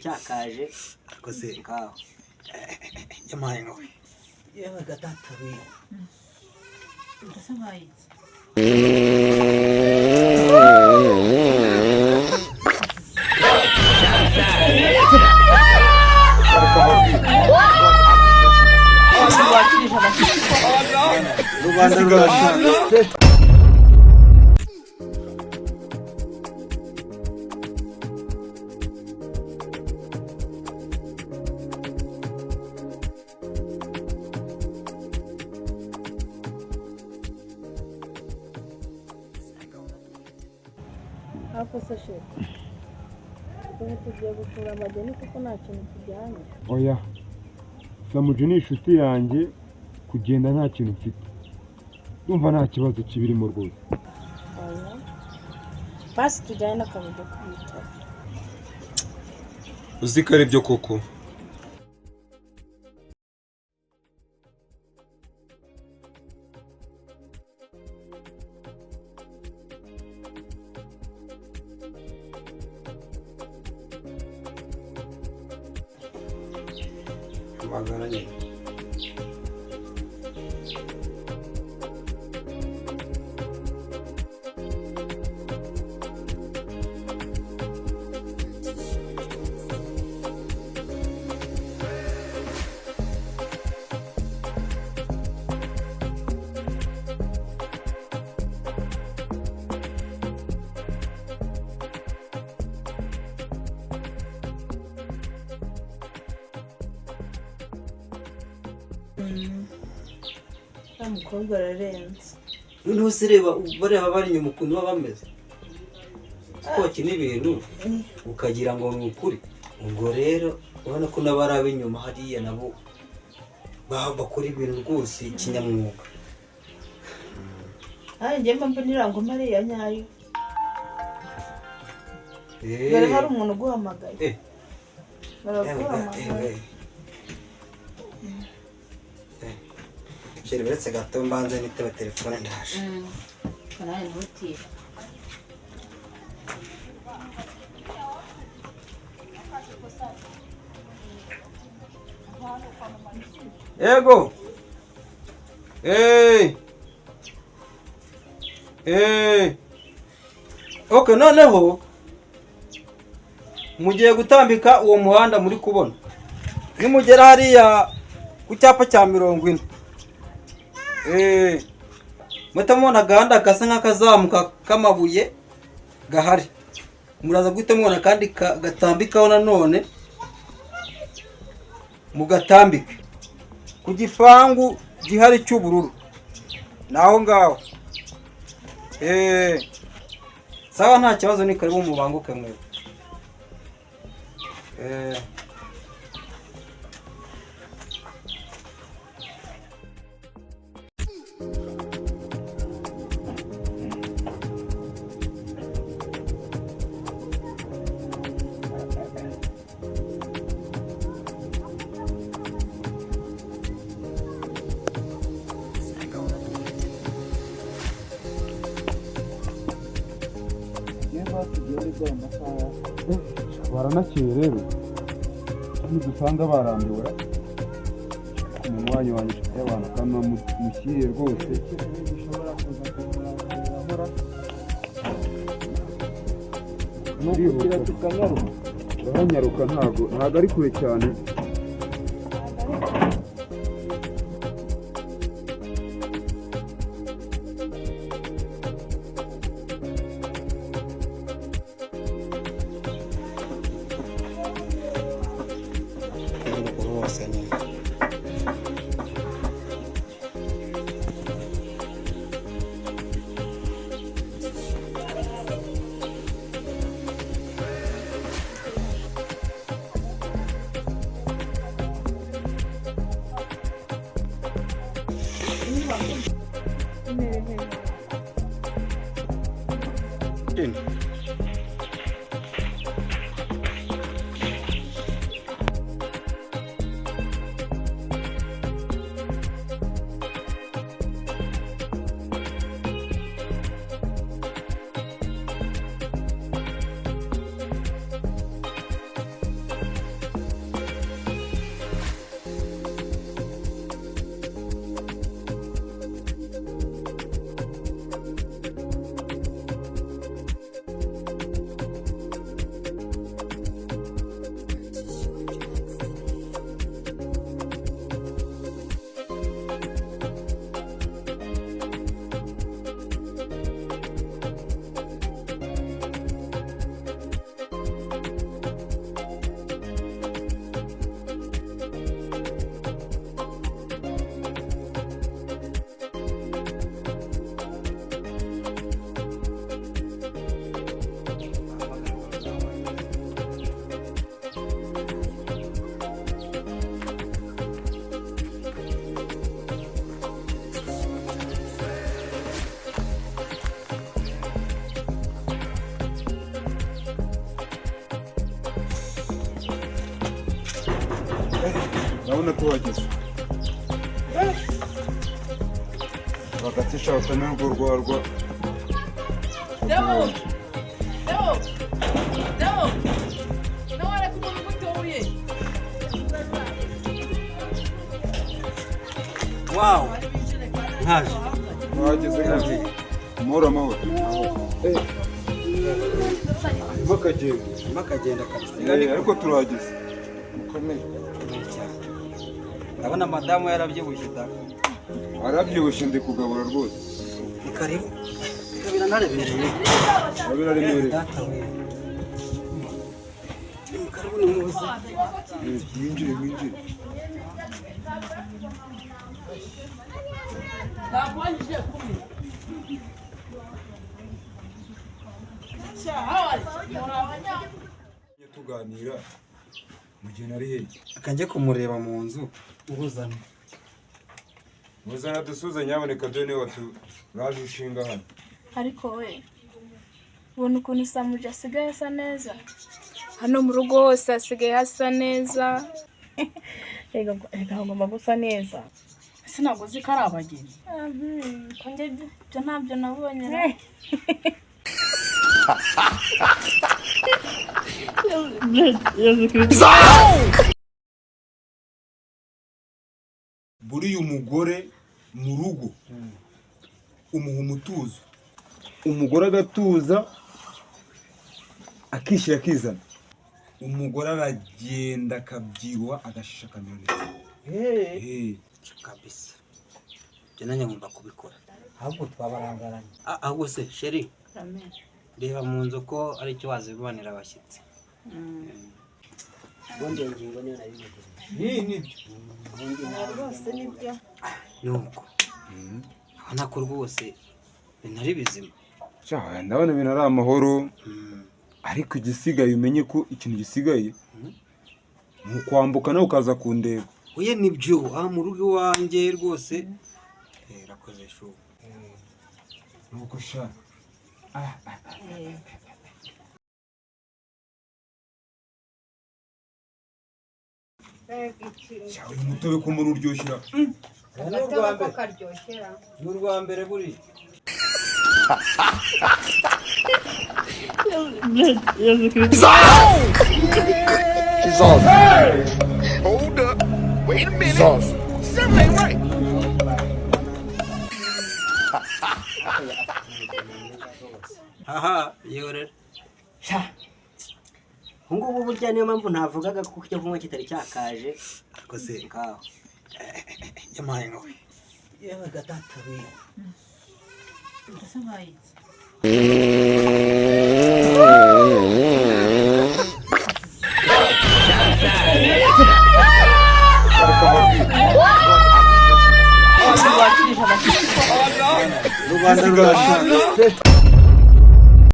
Cyakaje. Ariko se ngaho. Yampaye nkawe, yewe gatatu we. Ese mbaye iki? Wakirije abashyitsi. Rubanda rurashaka. Ariko se chéri, ubu tugiye gusura abageni kuko nta kintu tujyanye? Oya, Samuju ni inshuti yanjye. Kugenda nta kintu mfite, ndumva nta kibazo kibirimo rwose. Oya, basi tujyane n'akabido k'umutobe. Uzi ko ari byo koko. Hamagara nyine. Uriya mukobwa ararenze. Noneho se reba, bareba bari inyuma ukuntu baba bameze, ko bakina ibintu ukagira ngo ni ukuri. Ubwo rero urabona ko n'abari ab'inyuma hariya nabo bakora ibintu rwose kinyamwuga. Nanjye njye mba mbona iriya ngoma ari iya nyayo. Dore hari umuntu uguhamagaye. Baraguhamagaye. Chéri, uretse gato mbanze nitaba telefone, ndaje. Nawe ntutire. Yego. Okay, noneho mugiye gutambika uwo muhanda muri kubona, nimugera hariya ku cyapa cya 40, muhita mubona agahanda gasa nk'akazamuka k'amabuye gahari. Muraza guhita mubona akandi gatambikaho nanone, mugatambike ku gipangu gihari cy'ubururu, ni aho ngaho. Sawa, nta kibazo, ni karibu, mubanguke mwebwe. Baranakeye rero, ntidusanga barambiwe mu mwanya wanjye, inshuti y'abantu kandi mushyiriye rwose. Nukukira tukanyaruka. Urahanyaruka, ntago ari kure cyane. Rwose nyine. Ndabona tuhageze. Bagatisha utamenya urwo rwarwa. Deo! Deo! Deo! Nawe areka umuntu ugutuye. Wow, nkaje. Wahageze nkaje. Amahoro amahoro. Eh. Harimo akagenda. Harimo akagenda kabisa. Eh, ariko turahageze. Mukomere. Mukomere cyane. Ndabona madamu yarabyibushye da. Arabyibushye ndi kugabura rwose. Ni karibu. Biranaremereye. Biraremereye. Data we. Ni karibu ni muze. Mwinjire mwinjire. Nakubajije kumi. Tuganira mu gihe nari hehe. Akanjye kumureba mu nzu nguzana. Muzana dusuze nyamuneka dore niwe waturaje inshinga hano. Ariko we ubona ukuntu Samuji asigaye asa neza, hano mu rugo hose hasigaye hasa neza. Reka hagomba gusa neza. Ese ntabwo uzi ko ari abageni? Ko njye ibyo ntabyo nabonye ra. Buriya umugore mu rugo umuha umutuzo, umugore agatuza akishyira akizana. Umugore aragenda akabyibuha agashisha akamera. Kabisa. Ibyo nanjye ngomba kubikora. Ahubwo twabarangaranye. Ahubwo se sheri, reba mu nzu ko ari cyo wazibanira abashyitsi. Ubundi iyo ngingo niyo nari ntegereje. Ni nibyo. Rwose nibyo. Nuko urabona ko rwose ibintu ari bizima. Sha, ndabona ibintu ari amahoro, ariko igisigaye umenye ko ikintu gisigaye ni ukwambuka nawe ukaza kundeba. Oya nibyo, aha mu rugo iwanjye rwose. Urakoze shu. Nuko sha. Sha, uyu mutobe ko muri uryoshera. Ni urwa mbere. Ni urwa mbere buriya. Hold up. Wait a minute. Something ain't right. Haha, yorera. Ubungubu burya niyo mpamvu ntavugaga kuko icyo kunywa kitari cyakaje. Ariko se Ngaho. yamaye nkawe. Yewe gatata we. Ese mbaye iki? Rubanda rurashaka.